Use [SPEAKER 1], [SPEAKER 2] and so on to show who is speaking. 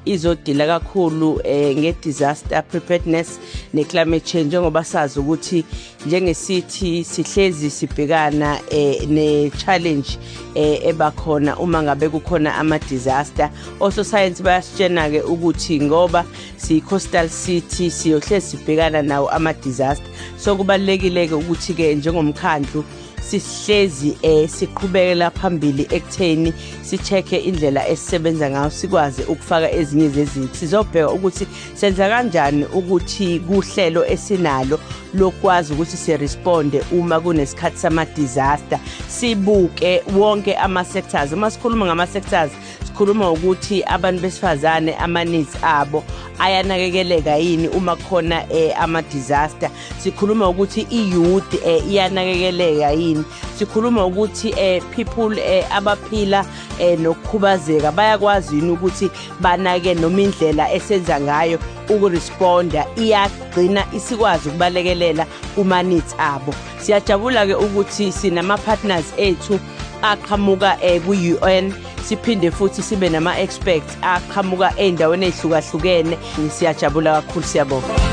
[SPEAKER 1] Izodeala kakhulu nge-disaster preparedness ne-climate change, njengoba sazi ukuthi njenge-city sihlezi sibhekana ne-challenge ebakhona uma ngabe kukhona ama-disaster. Ososayensi bayasitshena-ke ukuthi ngoba siyi-coastal city, siyohlezi sibhekana nawo ama-disaster. So kubalulekile-ke ukuthi-ke njengomkhandlu sihlezi siqhubekela phambili ekutheni si-check indlela esisebenza ngayo, sikwazi ukufaka ezinye zezinto. Sizobheka ukuthi senza kanjani ukuthi kuhlelo esinalo lokwazi ukuthi siresponde uma kunesikhathi sama-disaster, sibuke wonke ama-sectors. Uma sikhuluma ngama-sectors, sikhuluma ukuthi abantu besifazane, ama-needs abo ayanakekeleka yini uma khona ama-disaster. Sikhuluma ukuthi i-youth iyanakekeleka yini. Sikhuluma ukuthi people abaphila nokukhubazeka bayakwazi yini ukuthi banake, noma indlela esenza ngayo ukuresponda iyagcina isikwazi ukubalekelela kuma-needs abo. Siyajabula-ke ukuthi sinama-partners ethu aqhamuka kwi-UN, siphinde futhi sibe nama-experts aqhamuka ey'ndaweni ey'hlukahlukene. Siyajabula kakhulu, siyabonga.